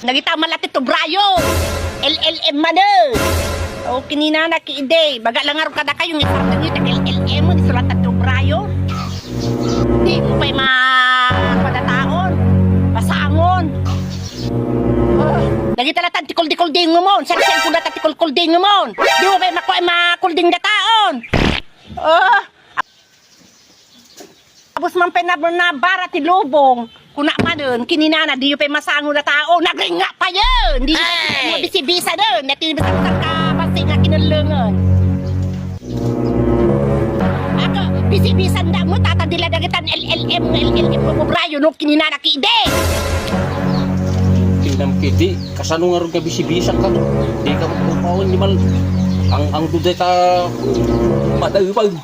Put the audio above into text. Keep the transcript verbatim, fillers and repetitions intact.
Nagita man la ti tubrayo. L L M man, eh. O, kininana ki idi. Baga la ngarud kadakayo nga isardengyo ti L L M, isulatan ti tubrayo. Di mo pay ma-, padataon. Pasangon. Oh, nagita latan ti kuldi-kuldingmon. Siya-siya ko data ti kulkuldingmon. Di mo pay makuha makulding dataon. Oh. Tapos man pay na, nabara ti lubong. Kuna manen, kininana, diyo pay masango na tao. Nagringa pa yun! Di mo bisibisan nun. Dati bisang ka basi nga kinulungan. Ako, bisibisan da mo, tatadila dagitan L L M, L L M, kukubrayo, no, kininana, kidi! Kinam kidi, kasano nga ron nga bisibisan ka? Di ka magpapawan, di man, ang, ang duday ta, madalbag.